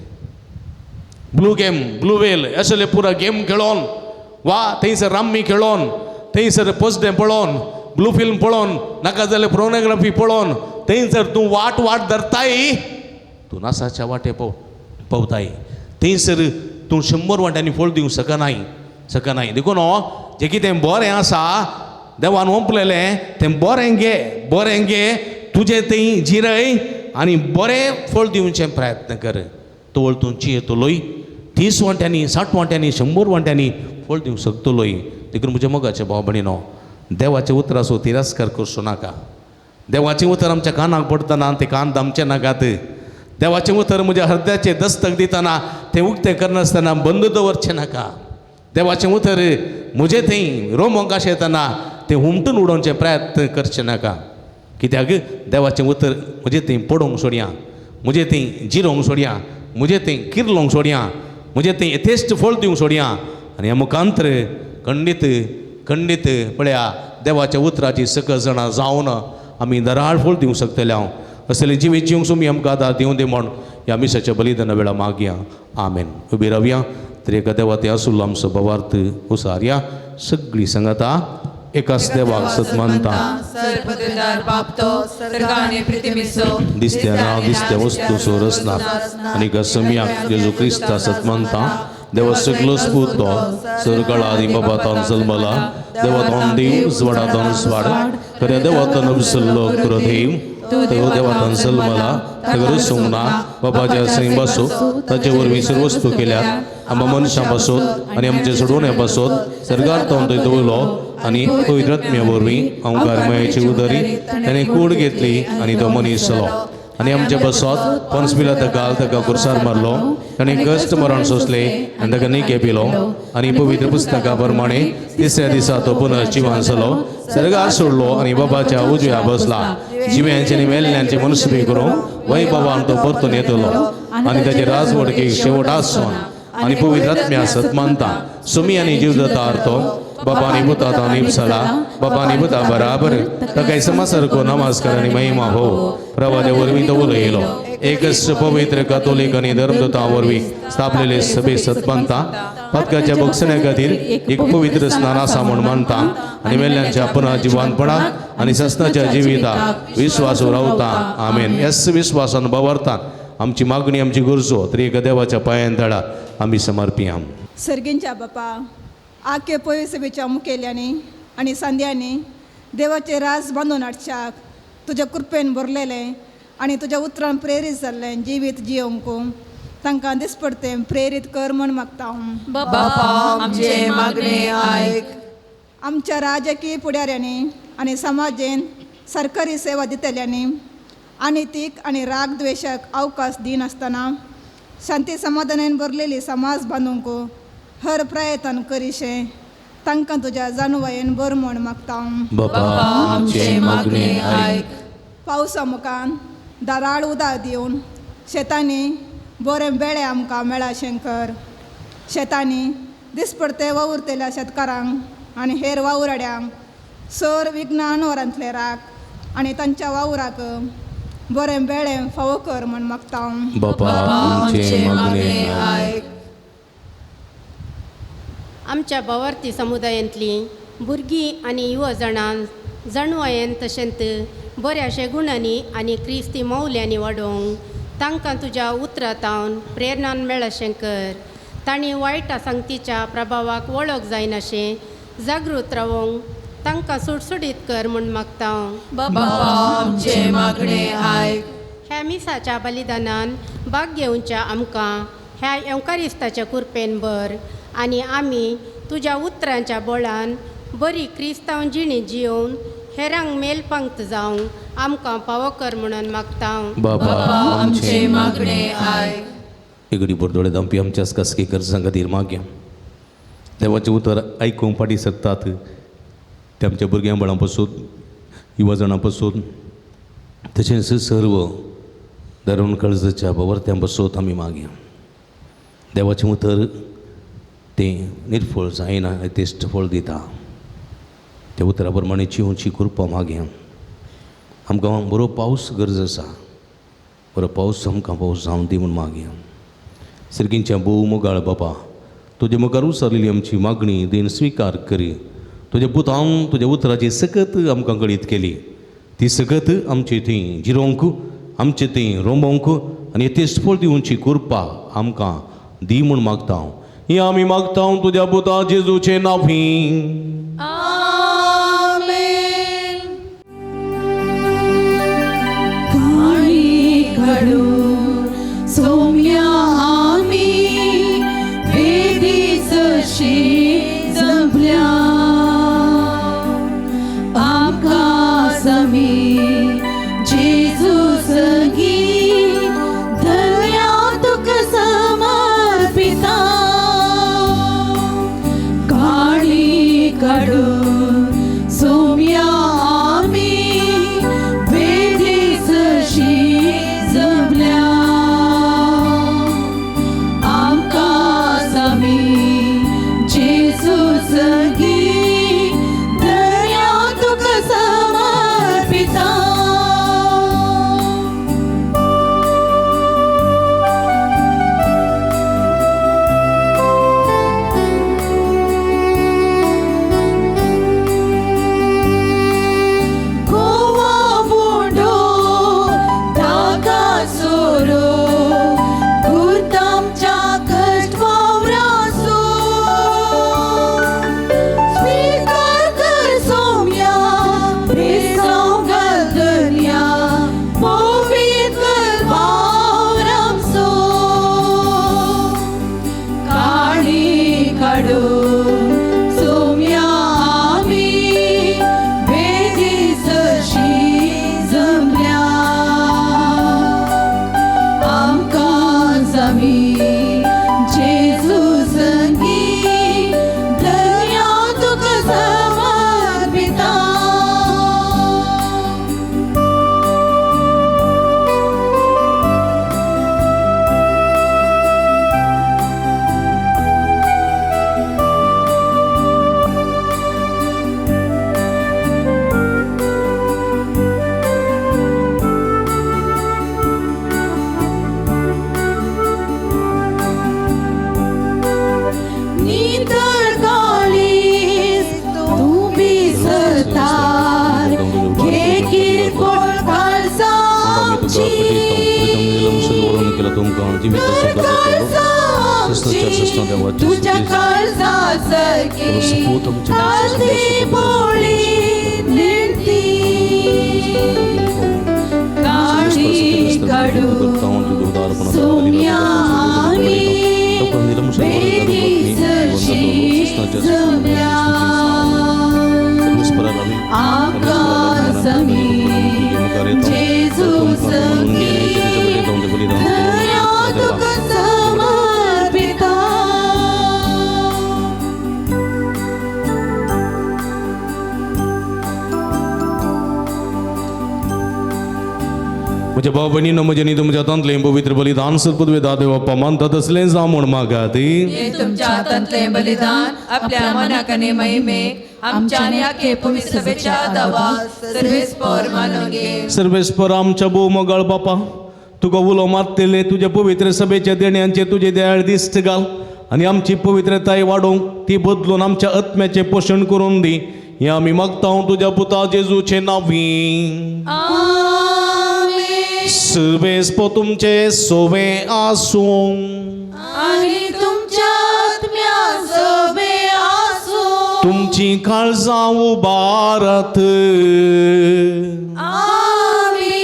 ब्लू गेम, ब्लू वेल असले पुरा गेम खेळोन वा थंयसर राम्मी खेळोन, थंयसर पोस्टें पळोवन, ब्लू फिल्म पळोवन, नाका जाल्यार पोर्नोग्राफी पळोवन थंयसर तूं वाट वाट धरताय, तूं नासाच्या वाटे पवताय, थंयसर तूं 100 वाट्यांनी फळ दिवंक शकनाय, शकनाय. देखून जें कितें बरें आसा देवान ओंपलेलें तें बरें घे, बरें घे, तुजें थंय जिरय आनी बरें फळ दिवचें प्रयत्न कर. तवळ तूं चियेतलोय 30 वांट्यांनी 60 वांट्यांनी 100 वांट्यांनी फळ दिवंक शकतलोय. देखून म्हज्या मोगाचे भाव भयणीनो, देवाचें उतराचो तिरस्कार करचो नाका. देवाचें उतर आमच्या कानाक पडटना तें कान दामचें नाकात. देवाचें उतर म्हज्या हृदयाचेर दस्तक दितना तें उक्तें करनासतना बंद दवरचें नाका. देवाचें उतर म्हजें थंय रोमोंक आशेतना तें हुमटून उडोवचें प्रयत्न करचें नाका. कित्याक देवाचें उतर म्हजें थंय पडोवंक सोडया, म्हजें थंय जिरोवंक सोडया, म्हजें थंय किर्लोंक सोडया, म्हजें थंय यथेश्ट फळ दिवंक सोडया. आनी ह्या मुखांतर खंडीत खंडीत पळया देवाच्या उतराची सकल जाणां जावन आमी दराळ फळ दिवंक शकतले. हांव असले जिवीत जिवंक सुमी आमकां आदार दिवं दे म्हण ह्या मिसाच्या बलिदाना वेळा मागया. आमेन. उबी रावया. तर एका देवा ते आसुल्लो आमचो भावार्थ उसारया. सगळी सांगाता एकाच देवाक सत मानता, दिसत्या ना दिसत्या वस्तूचो रचना आनी एका सम्याक जेजू क्रिस्ता सत मानता. देवा सगलोच पूत तो सरकाळ आदी बाबातान जल्मला, देवातोन देव स्वाडातोन स्वाड, खऱ्या देवातोन उपसल्लो खरो देव, तो देवातोन जल्मला, ताका रुसूंक ना, बाबाच्या सैम बसो ताचे वरवीं सर्व वस्तू केल्यात, आमकां मनशां पासत आनी आमचे सोडवण्या पासत सरकार तो दवरलो आनी पवित्र आत्म्या वरवीं अंकार मायेची उदरी ताणें कूड घेतली आनी तो मनीस जालो आनी आमचे बसत पंच पिला ताका ताका कुर्सार मारलो, ताणें कश्ट मरण सोंसले आनी ताका निके पिलो आनी पवित्र पुस्तका प्रमाणे तिसऱ्या दिसा तो पुनः जिवान जालो, सर्गार सोडलो आनी बाबाच्या उजव्या बसला. जिव्यांचे आनी मेल्ल्यांचे मनसुबी करूंक वय बाबान तो परतून येतलो आनी ताचे राजवडकेक शेवट आसून आनी पवित्र आत्म्या सत मानता. सुमी आनी जीव जाता अर्थ बाबा निबुता तो निपसला, बाबा निबुता बराबर ताका समासारको नमस्कार आनी महिमा हो प्रवादे वरवीं तो उलयलो. एकच पवित्र कातोलीक आनी धर्मदूता वरवीं स्थापलेले सभे सत मानता. पातकाच्या बक्षण्या खातीर एक पवित्र स्नान आसा म्हूण मानता आनी मेल्ल्यांच्या पुनः जिवानपणाक आनी सस्नाच्या जिविताक विस्वास रावता. आमेन. ह्याच विस्वासान भावार्थान आमची मागणी आमची गरजो तरी एका देवाच्या पांयान तळा आमी समर्पिया. सर्गींच्या बापा, आखे पय सभेच्या मुखेल्यांनी आनी सांद्यांनी देवाचे राज बांदून हाडच्याक तुज्या कृपेन भरलेलें आनी तुज्या उतरान प्रेरीत जाल्लें जिवीत जियोवंक तांकां दिसपडतें प्रेरीत कर म्हण मागता. बापा आमचें मागणें आयक. आमच्या राजकीय फुडाऱ्यांनी आनी समाजेन सरकारी सेवा दितल्यांनी अनितीक आनी राग द्वेशाक अवकाश दिनासतना शांती समाधानान भरलेली समाज बांदूंक हर प्रयत्न करिशें तांकां तुज्या जाणवायेन बर म्हण मागता. बापा आमचें मागणें आयक. पावसा मुखान दाराळ उदक दिवन शेतांनी बरें बेळे आमकां मेळाशें कर. शेतांनी दिसपडते वावुरतल्या शेतकारांक आनी हेर वावुराड्यांक सर विज्ञान वरांतले राख आनी तांच्या वावराक बरें बेळे फावो कर म्हण मागता. बापा आमचें मागणें आयक. आमच्या भावार्थी समुदायांतलीं भुरगीं आनी युवा जाणां जाणवायेन तशेंच बऱ्याशे गुणांनी आनी क्रिस्ती मौल्यांनी वाडोवंक तांकां तुज्या उतरांतावन प्रेरणान मेळशें कर. तांणी वायट सांगतीच्या प्रभावाक वळख जायनाशें जागृत रावोंक तांकां सुटसुटीत कर म्हूण मागता. बाबा आमचें मागणें आयक. ह्या मिसाच्या बलिदानान भाग घेवच्या आमकां ह्या येवकारिस्ताच्या कुरपेन भर आनी आमी तुज्या उतरांच्या बळान बरी क्रिस्तांव जिणी जियोवन हेरांक मेलपांत जावंक आमकां पावो कर म्हणून मागता. बाबा आमचें मागणें आयक. एगडी बोरदोळे दामपी आमच्याच खासगी गरजां खातीर मागया. देवाचें उतर आयकूंक फाटीं सरतात ते आमच्या भुरग्यां बाळां पासून युवा जाणां पासून तशेंच सर्व धरून कळजाच्या बावर्त्यां पासून आमी मागया. देवाचें उतर तें निर्फळ जायना, यथेश्ट फळ दिता. त्या उतरा प्रमाणे जिवची कृपा मागया. आमकां बरो पावस गरज आसा, बरो पावस आमकां पावस जावन दी म्हूण मागया. सर्गींच्या भोव मोगाळ बापा, तुजे मुखार उसारलेली आमची मागणी देन स्विकार करी. तुज्या पुतान तुज्या उतराची सकत आमकां कळीत केली, ती सकत आमचे थंय जिरोवंक, आमचे थंय रोमोवंक आनी यथेश्ट फळ दिवची कृपा आमकां दी म्हूण मागता. ही आमी मागता तुज्या पुता जेजूचे नांवी. आमेन. काळी आमी जेजू संगी धन्या तुका समर्पिता काणी काडून सोम्या आमी वेदी सशी जमल्या आमकां आमी जेजू संगी धन्या तुका समर्पिता. गोवा बोंडो धागा सोरो गुरतामच्या कश्ट वावरासो स्वीकार कर सोम्या बेसांव घाल दर्या पवित्र कर वावरामसो काणी काडून सोम्या आमी वेदी सशी जमल्या आमकां आमी जेजू संगी धन्या तुका समर्पिता. नितळ काळीज तूं बिसरतार घे किरकोळ काळजांची तुझ्या काळजा सारखी ताजी बोळी निळती काणी काडून सोम्या आमी वेदी सशी जमल्या आमकां आमी जेजू संगी धन्या तुका समर्पिता. म्हज्या भाव भयणीनो म्हज्या न्ही तुमच्या हातांतलें पवित्र बलिदान सरपदवे देव बाप्पा मानतात तसलें जावं म्हूण मागात. हे तुमच्या हातांतलें बलिदान आपल्या मनाक आनी महिमेक आमच्या आनी आखे पवित्र सभेच्या दावा सर्वेस्पर मानून घे. सर्वेस्पर आमच्या भोव मोगाळ बापा तुका उलो मारतले तुज्या पवित्र सभेच्या देण्यांचे तुजे दयाळ दिश्ट घाल आनी आमची पवित्रताय वाडोवंक ती बदलून आमच्या आत्म्याचें पोशण करून दी हें आमी मागता तुज्या पुता जेजूचे नांवी. आमेन. सर्वेस्पर तुमचे सोवे आसूं आनी तुमच्या आत्म्या सोबे आसूं. तुमची काळजां उबारात आमी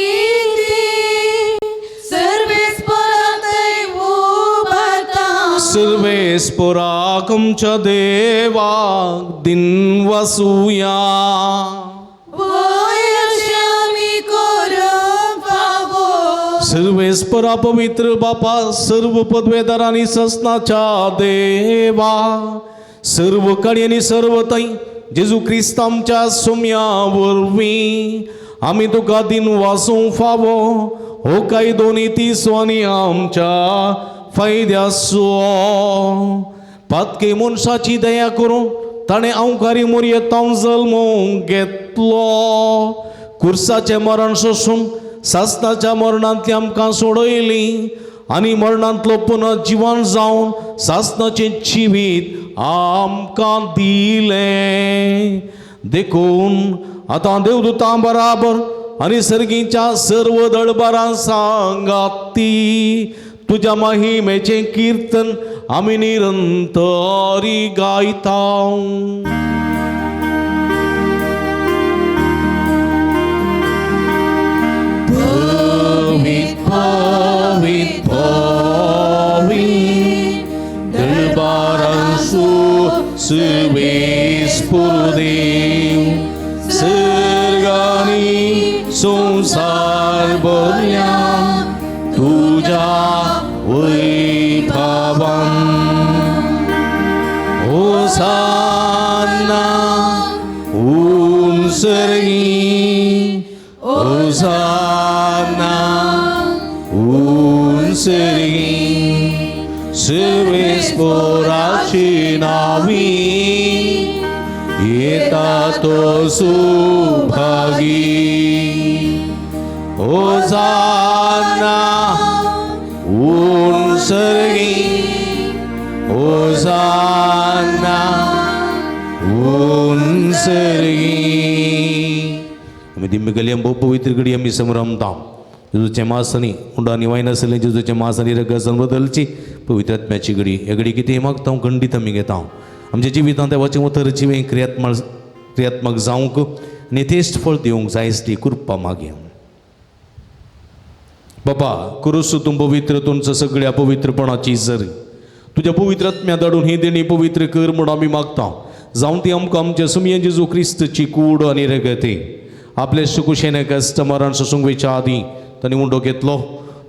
ती सर्वेस्परातय उबारता. सर्वेस्पराक आमच्या देवाक दिन वसुया. वय अशें आमी करूंक फावो. सर्वेस्परा पवित्र बापा सर्व पदवेदार आनी ससनाच्या देवा सर्व कडी आनी सर्व तय जेजू क्रिस्त आमच्या सोम्या वरवीं आमी तुका दिन वासूंक फावो हो कायदो नीतीचो आनी आमच्या फायद्याचो. पातके मनशाची दया करून ताणें अवकारी मोरयेतांव जल्मूंक घेतलो कुर्साचें मरण सोसून सासणाच्या मरणांतली आमकां सोडयली आनी मरणांतलो पुनर्जिवन जावन सासणाचें जिवीत आमकां दिलें. देखून आतां देवदूतां बराबर आनी सर्गीच्या सर्व दळबारां सांगाती तुज्या महिमेचें किर्तन आमी निरंतरी गायता. पवित पवित पवित दरबारांसु सुवेस पुरुदेव सर्गानी संवसार भरल्या तुज्या वैभवान. होसाना उंसर्गी, होसाना उंसर्गी, सर्वेस्पोराची नावी येता तो सुभागी. होसाना उंसर्गी, होसाना उंसर्गी. आमी दिम्मी गेली भोव पवित्र घडी आमी समरमता. जेजूचें मास आनी उंडानी वायन आसलें जेजूचें मास आनी रगत बदलची पवित्र आत्म्याची घडी. ह्या घडी कितें मागता हांव खंडीत आमी घेता. आमच्या जिवितांत देवाचें उतर जिवें क्रियात्मक जावंक आनी यथेश्ट फळ दिवंक जाय आसली कृपा मागया. बाबा कुरुसू तूं पवित्र, तुमचं सगळ्या पवित्रपणाची जरी तुज्या पवित्र आत्म्या धाडून ही देणी पवित्र कर म्हूण आमी मागता. जावं ती आमकां आमच्या सुमये जेजू क्रिस्तची कूड आनी रगती. आपले सुकुशेन कस्टमरान सोसूंक वयच्या आदीं ताणें उंडो घेतलो,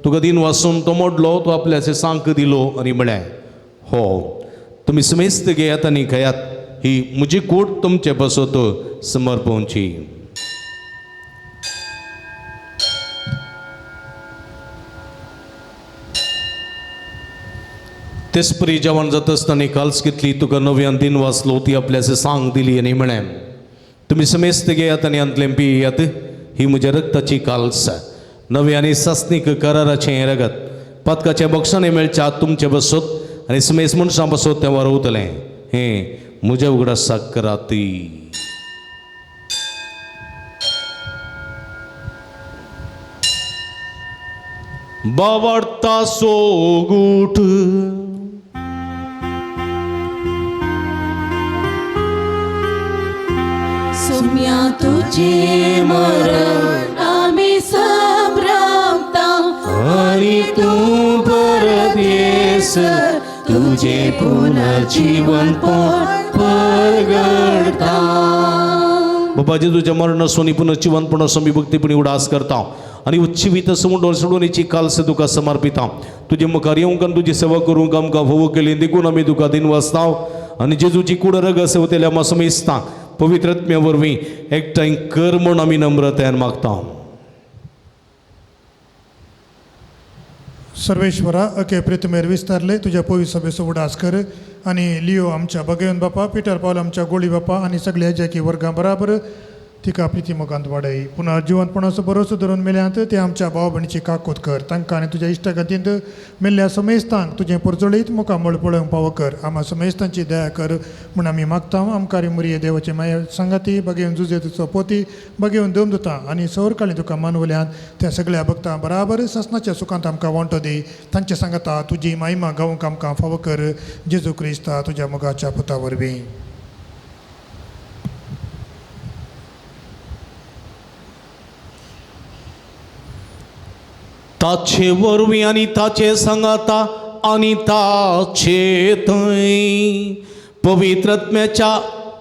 तुका दिन वासून तो मोडलो, तो आपल्याचे सांक दिलो आनी म्हळें, हो तुमी समेस्त घेयात आनी खायात, ही म्हजी कूड तुमचे पासत समर्पणची. तेचपरी जेवण जाता आसतना काल्स घेतली, तुका नव्यान दिन वाचलो, ती आपल्याचे सांग दिली आनी म्हळें, तुमी समेस्त घेयात आनी हांतलें पियात, ही म्हज्या रक्ताची काल्स, नवे आनी सासनीक कराराचें हें रगत, पातकाच्या बक्षांनी मेळच्या तुमचे बसत आनी समेस्त मनशां बसत तें वारवतलें, हें म्हज्या उगडासाक करात. बावडता सोगूठ सुम्या तुझे मरण आमी संभ्रमता आनी तूं परत येसर तुझे पुनर्जीवनपण परगडता. बाबा जेजूच्या मरणासून पुनर्जीवनपणासून आमी भक्तीपणी उडास करता आनी उच्चवीत समुद्र सोडवणीची कालस तुका समर्पिता. तुजे मुखार येवंक आनी तुजी सेवा करूंक आमकां फोव केली देखून आमी तुका दिनवासता आनी जेजूची कूड रगत सेवतेल्या मासमेस्तांक पवित्र आत्म्या वरवीं एकठांय कर म्हूण आमी नम्रतायेन मागता. सर्वेश्वरा अके प्रितमेर विस्तारले तुज्या पवित्र सभेचो उडास कर आनी लियो आमच्या बगेवन बापा, पिटर पावल आमच्या गोळी बापा आनी सगळ्या जॅकी वर्गां बराबर तिका प्रिती मोगांत वाडय. पुनः जिवनपणाचो भरोसो धरून मेल्यांत ते आमच्या भाव भयणीची काकूत कर. तांकां आनी तुज्या इश्टागतींत मेल्ल्या समेस्तांक तुजें परजळीत मुखामळ पळोवंक पावो कर. आमा समेस्तांची दया कर म्हूण आमी मागता. आमकां मुरये देवाचे माये सांगाती बगेवन जुजे तुजो पोती बगेवन दम दिता आनी सवरकाळी तुका मानवल्यान त्या सगळ्या भक्तां बराबर ससनाच्या सुखांत आमकां वांटो दी. तांचे सांगाता तुजी मायमा गावंक आमकां फावो कर. जेजू क्रिस्ता तुज्या मोगाच्या पुता वरवीं. ताचे वरवीं आनी ताचे सांगाता आनी ताचे थंय पवित्र आत्म्याच्या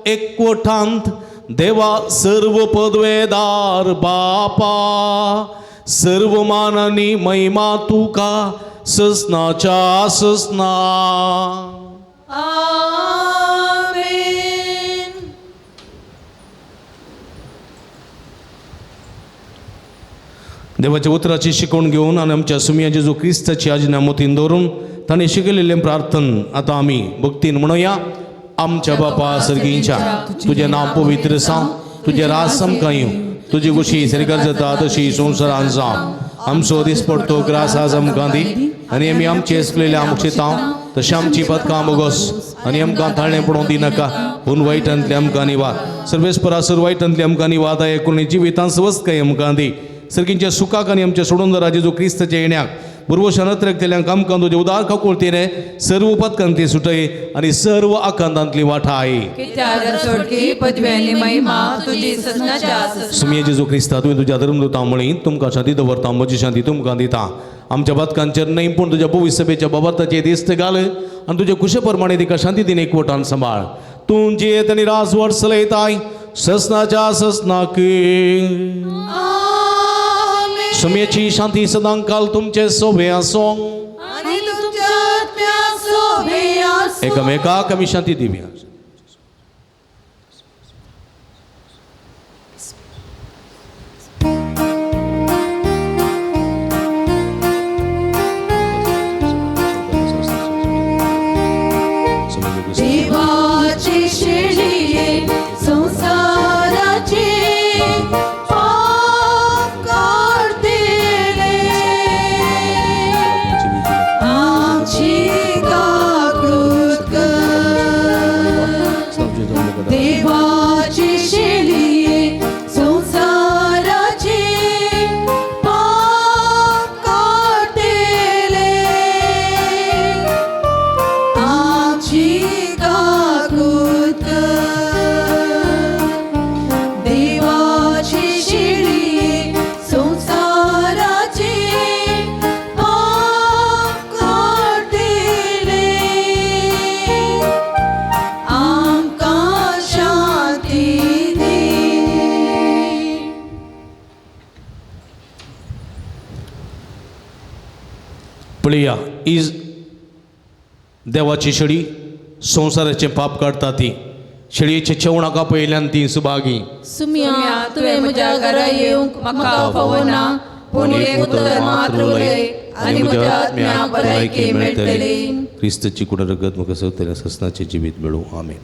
एकवटांत देवा सर्व पदवेदार बापा, सर्व मान आनी महिमा तुका ससनाच्या ससना. देवाच्या उतराची शिकवण घेवन आनी आमच्या सुमया जेजू क्रिस्ताची आज्ञा मतीन दवरून ताणें शिकयलेलें प्रार्थन आतां आमी भक्तीन म्हणुया. आमच्या बापा सर्गींच्या, तुजें नांव पवित्र जावं, तुजें राज आमकां येवं, तुजी खुशी सरकार जाता तशी संवसारान जावं. आमचो दिसपडतो ग्रास आज आमकां दी आनी आमी आमचे चुकलेल्या आमक्षेतां तशें आमची पदकां बोगस आनी आमकां ताळें पडोवंक दिनाका, पूण वायटांतले आमकां निवाद. सर्वेस्परा सर वायटांतले आमकां निवाद आयकून जिवितांत स्वस्थकाय आमकां दी. सर्गींच्या सुखाक आनी आमच्या सोडून जेजू क्रिस्ताच्या येण्याक बुरवशान अत्रकतेल्यांक आमकां तुजे उदार काकुळतेने सर्व पदकांतली सुटय आनी सर्व आकांतांतली वाठाय. सुमये जेजू क्रिस्ता, तुवें तुज्या धर्मदूतां म्हळी, तुमकां शांती दवरता, म्हजी शांती तुमकां दिता. आमच्या बातकांचेर न्हय पूण तुज्या पवित्र सभेच्या बाबताचे दिस्त घाल आनी तुजे कुशे प्रमाणे तिका शांती दिन एकवटान सांबाळ. तूं जियेत आनी राजवट चलयताय ससनाच्या ससनाक. सुम्याची शांती सदांकाल तुमचे सोबे आसो. आनी तुमच्या आत्म्या सोबे आसूं. एकामेकाक आमी शांती दिवया. देवाचे शेळये संसाराचे पाप काडतले, आमची काकूत कर. देवाचे शेळये संसाराचे पाप काडतले, आमची काकूत कर. देवाची शेळये संसाराचे पाप काडतले, आमकां शांती दी. पळया, ही देवाची शेळी संवसाराचें पाप काडटा. ती शेळयेच्या जेवणाक आपयल्यान ती सुभागी. सुम्या, तुवें म्हज्या घरा येवंक म्हाका फावना, पूण एक उतर मात्र उलय आनी म्हज्या आत्म्याक भलायकी मेळटली. क्रिस्तची कुड रगत म्हाका सवतल्या ससनाचें जिवीत मेळूं. आमेन.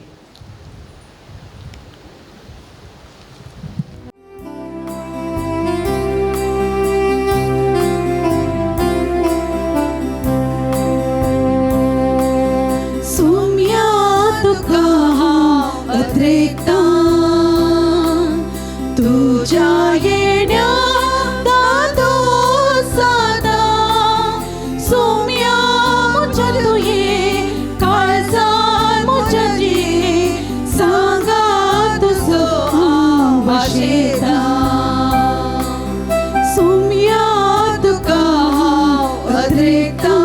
सुम्या तुका हांव अत्रेकतां, तुज्या येण्या दादो सदां. सुम्या म्हज्या तुवें काळजान म्हज्या जी सांगा तुजो हांव भाशेतां. सुम्या तुका हांव अत्रेकतां,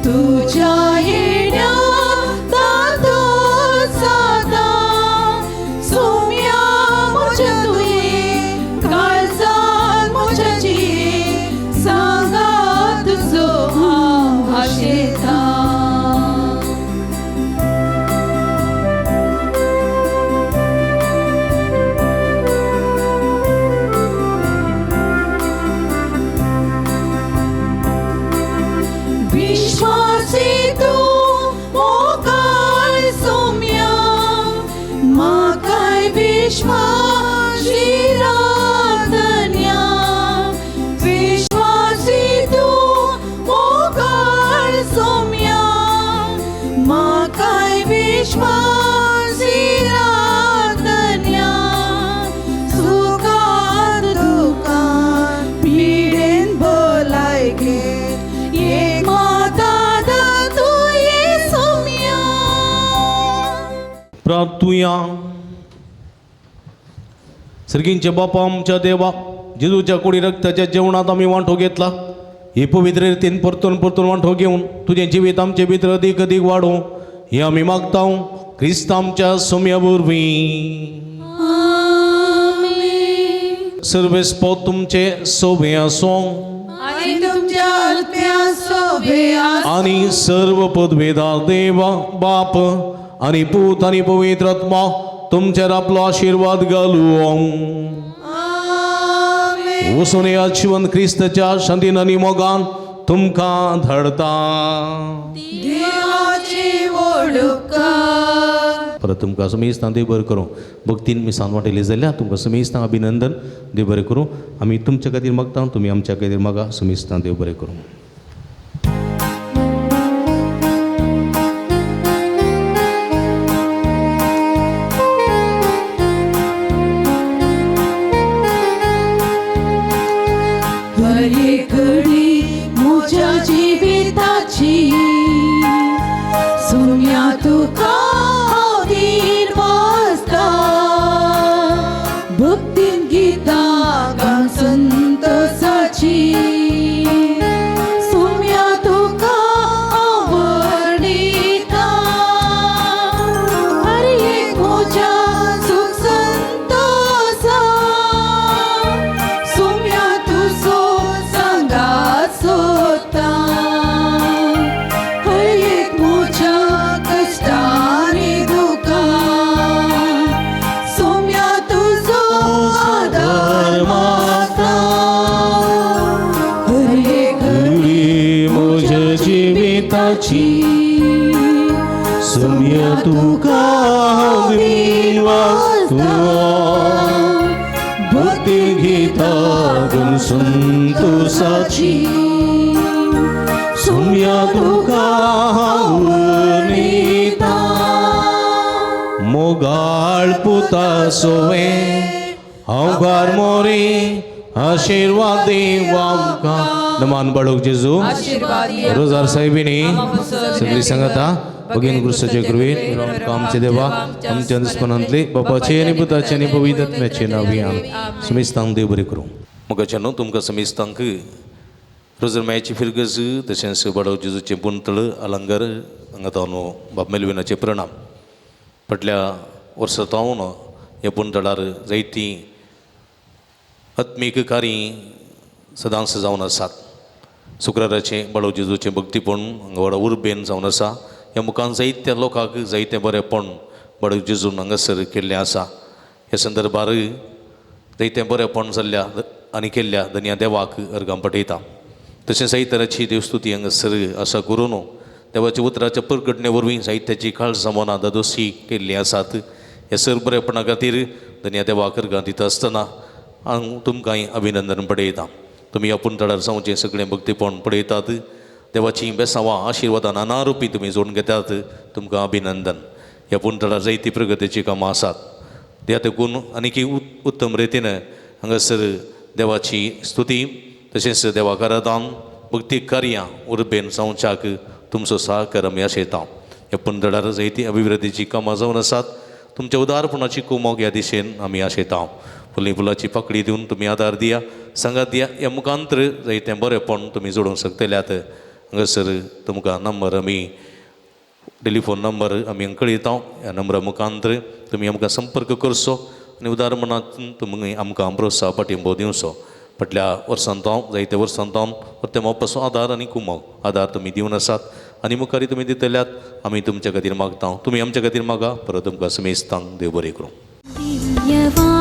तुज्या येण्या दादो सदां. सुम्या म्हज्या तुवें काळजान म्हज्या जी सांगा तुजो हांव भाशेतां. विश्वासी तूं मोगाळ सोम्या, म्हाकाय विश्वासी राधन्या. विश्वासी तूं मोगाळ सोम्या, म्हाकाय विश्वासी राधन्या. सुखान दुखान पिडेन भलायकेन एक माता तुये सोम्या. प्रार्थुया. सर्गींचे बापा आमच्या देवा, जेजूच्या कुडी रक्ताच्या जेवणात आमी वांटो घेतला. ही पवित्र रितीन परतून परतून वांटो घेवन तुजें जिवीत आमचे भितर अदीक अदीक वाडूं हे आमी मागता क्रिस्त आमच्या सोम्या वरवीं. सर्वेस्पोत तुमचे सोबे आसूं आनी तुमच्या आत्म्या सोबे आसूं. आनी सर्व पदवेदार देवा बाप आनी पूत आनी पवित्र आत्मा तुमचेर आपलो आशिर्वाद घालूं. आमेन. वचून ह्या जिवन क्रिस्ताच्या शांतीन आनी मोगान तुमकां धाडता. देवाची वळख. परत तुमकां समेस्तां देव बरें करूं. भक्तीन मिसान वांटेली जाल्यार तुमकां समेस्तां अभिनंदन. देव बरें करूं. आमी तुमच्या खातीर मागता, तुमी आमच्या खातीर मागा. समेस्तां देव बरें करूं. हर एक घडी म्हज्या जिविताची सुम्या तुका हांव धीर वाचता. भक्तीन गितां गावन संतोसाची सुम्या तुका हांव वर्णिता. हर एक म्हज्या सुख संतोसा. तुका हांव दिनवासता भक्ती गीता गुण संतोषाची सुम्या तुका हांव नीता मोगाळ पुता सोवे हांव घर मोरी आशिर्वाद देव आमकां. नमान बाळोक जेजू. आशीर्वाद. रोजार साहेबिनी सगळी सांगता भगीन कृष्णाचे कृपेन आमचे देवा आमच्या दुस्पनांतले बापाचे आनी पुताचे आनी पवित्र आत्म्याचे नांव घेवन समेस्तांक देव बरें करूं. मोगाच्यानो, तुमकां समेस्तांक रोजर मायाची फिरगज तशेंच बाळो जेजूचें पुंतळ अलंकार हांगा तावन बाब मेलविनाचे प्रणाम. फाटल्या वर्सा तावन ह्या पुंतळार जायतीं आत्मीक कार्य सदांच जावन आसात. शुक्राराचें बाळो जेजूचें भक्तीपण हांगा व्हडा उर्बेन जावन आसा. ह्या मुखान जायत्या लोकांक जायतें बरेंपण बाळो जेजून हांगासर केल्लें आसा. ह्या संदर्भार जायतें बरेंपण जाल्ल्या आनी केल्ल्या धन्या देवाक अर्गां पठयता. तशेंच जायते देवस्तुती हांगासर आसा करून देवाच्या उतराच्या परगटणे वरवीं जायत्याची काळजां मनां दादोशी केल्लीं आसात. ह्या सर बरेपणा खातीर धन्या देवाक अर्गां दिता आसतना हांव तुमकांय अभिनंदन पडयता. तुमी आपूण तळार जावचें सगळें भक्तीपण पळयतात. देवाचीं बेसांवां आशिर्वादां नाना रुपी तुमी जोडून घेतात. तुमकां अभिनंदन. ह्या पुणतळार जायती प्रगतीचीं कामां आसात. त्या तेकून आनीकी उत्तम रितीन हांगासर देवाची स्तुती तशेंच देवाक आराधन भक्ती कार्यां उर्बेन जावच्याक तुमचो सहकार आमी आशयता. ह्या पुणतळार जायती अभिवृद्धीचीं कामां जावन आसात. तुमच्या उदारपणाची कुमोक ह्या दिशेन आमी आशयता. फुली फुलाची पाकळी दिवन तुमी आदार दिया, सांगात दिया. ह्या मुखांतर जायतें बरेंपण तुमी जोडूंक शकतल्यात. हांगासर तुमकां नंबर आमी टेलिफोन नंबर आमी कळयता. ह्या नंबरा मुखांतर तुमी आमकां संपर्क करचो आनी उदार मनात तुमी आमकां प्रोत्साह पाठिंबो दिवचो. फाटल्या वर्सान हांव जायत्या वर्सान हांव परते मोपाचो आदार आनी कुमोक आदार तुमी दिवन आसात आनी मुखारय तुमी दितल्यात. आमी तुमच्या खातीर मागता, तुमी आमच्या खातीर मागा. परत तुमकां समेस्तांक देव बरें करूं. दिव्यवाणी.